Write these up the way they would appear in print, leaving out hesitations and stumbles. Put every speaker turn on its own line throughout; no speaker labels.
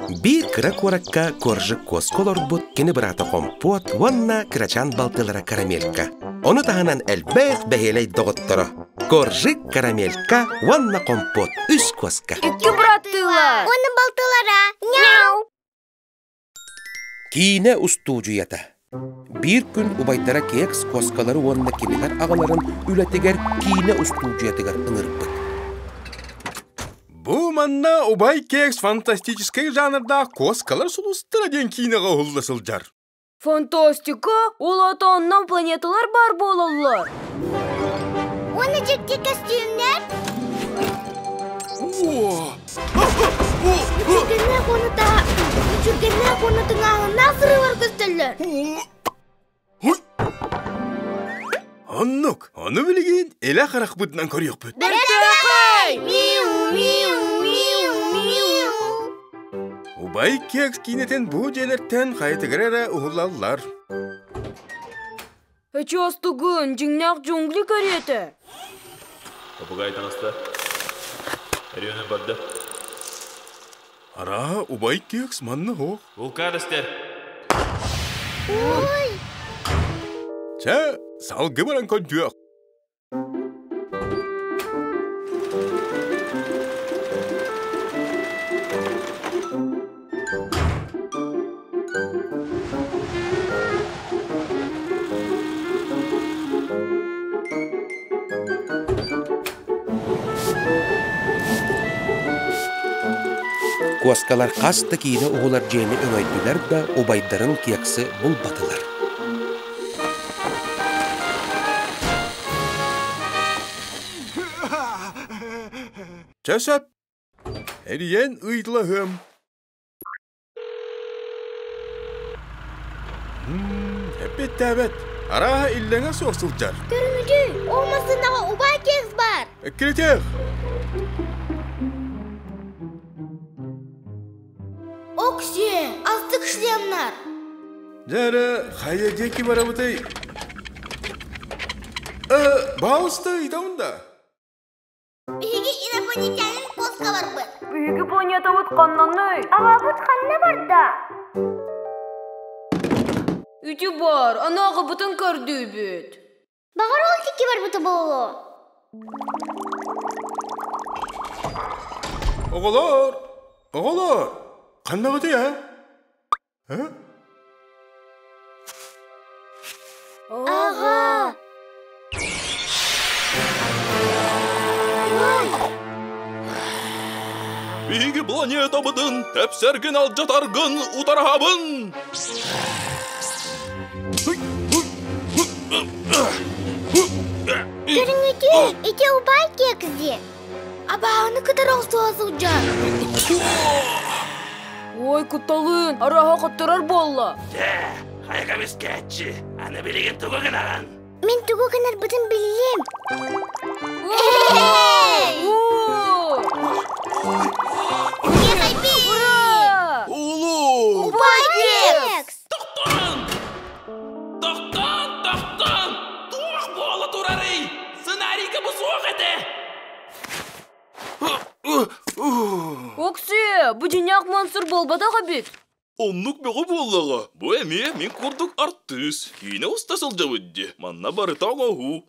Биир кыра куоракка Коржик куоска олорбут кини быраата Хомпуот уонна кырачаан балтылара Карамелька. Ону таһынан элбэх бэһиэлэй доҕотторо Коржик, Карамелька уонна Хомпуот үс куоска.
Икки быраттыылар.
Уонна балтылара. Няу!
Киинэ устуудьуйата. Биир күн убайдара Кекс куоскалары уонна кинилэр аҕаларын үлэтигэр киинэ устуудьуйатыгар ыҥырбыт.
Бу манна убай Кекс фантастическай жанрдаах куоскалар сулустара диэн киинэҕэ уһулла сылдьар.
Фантастика! Ол аата онно планеталар баар буолаллар.
Уонна дьикти көстүүмнэр. Үчүгэннээх уонна таһа, үчүгэннээх уонна тыҥааһыннаах сырыылар көстөллөр.
Оннук, ону билигин илэ харахпытынан көрүөхпүт.
Бэртээхэй! Миу, миу, миу, миу.
Убай Кекс киинэтин бу дьиэлэртэн хайатыгар эрэ уһулаллар.
Эчи дьиҥнээх джунгли кэриэтэ.
Попугай таҥаста. Өрүөнэ барда.
Араа, убай Кекс манна суох.
Вулкан эстэр.
Ой!
Чэ, салгы баран көрдүөх.
Куоскалар хас да киинэ уһулар дьиэни өҥөйдүлэр да, убайдарын кексы булбатылар.
Чэ сөп. Эрийэн ыйыталаһыам. Эппиэттээбэт. Арааһа иллэҥэ суох сылдьар.
Көрүҥүтүй, ол массыынаҕа убай кекс баар.
Эккирэтиэх!
Оксиэ, астык шлемнар.
Дьэ эрэ, хайа диэки барабытый? Баалыста ыйтабын да.
Биһиги инопланетянин куоска барбыт.
Биһиги планетабыт ханнаный?
Аҕабыт ханна барда?
Үтү бар, аны аҕабытын көрдүүбүт.
Баҕар ол тикки барбыта буолуо.
Оҕолор, оҕолор, ханнаҕытый а?
Аҕа!
Биһиги планетабытын тэпсэргин алдьатаргын утараһабын!
Көрүҥүтүй, ити убай кекс диэн. Абааһыны кытары охсуһа сылдьар.
Ой, кутталыын, арааһа хотторор буолла.
Дьэ, хайа көмүскээччи, аны билигин тугу гынаҕын?
Мин тугу гынарбытын биллим.
Ура!
Улуу!
Убай кекс!
Тохтоон! Тохтоон, тохтоон! Туох буола турарый? Сценарийга бу суох этэ!
Оксиэ, бу дьиҥнээх монстр буолбатах эбит.
Оннук бөҕө буоллаҕа. Бу эмиэ мин курдук артыыс. Киинэ уста сылдьабыт дии. Манна барыта оҥоһуу.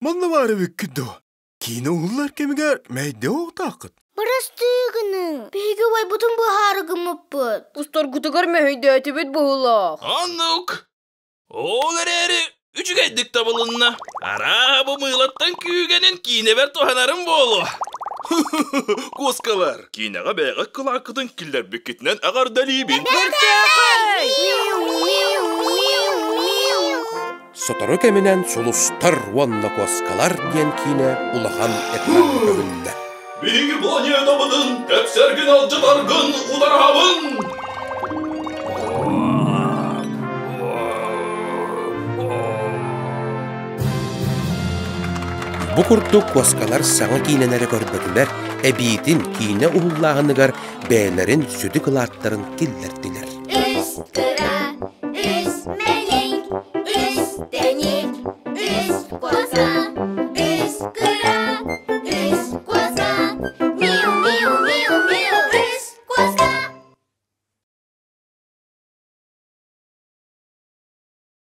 Манна баар эбиккит дуо? Киинэ уһуллар кэмигэр мэйдэ оҕутааххыт.
Бырастыы гыныҥ. Биһиги убайбытын быһаары гыммыппыт.
Устаргытыгар мэһэйдээтибит быһыылаах.
Оннук. Ол эрээри үчүгэйдик табылынна. Арааһа бу мыылаттан күүгэнин киинэбэр туһанарым буолуо. Куоскалар, киинэҕэ бэйэҕит кылааккытын киллэрбиккитинэн эҕэрдэлиибин.
Бэртээхэй!
Сотору кэминэн «Сулустар уонна куоскалар» диэн киинэ улахан экраҥҥа көһүннэ.
Биһиги планетабытын тэпсэргин алдьатаргын утараһабын!
Бу курдук куоскалар саҥа киинэлэри көрбөтүлэр, эбиитин киинэ уһуллааһыныгар бэйэлэрин сүдү кылааттарын киллэрдилэр.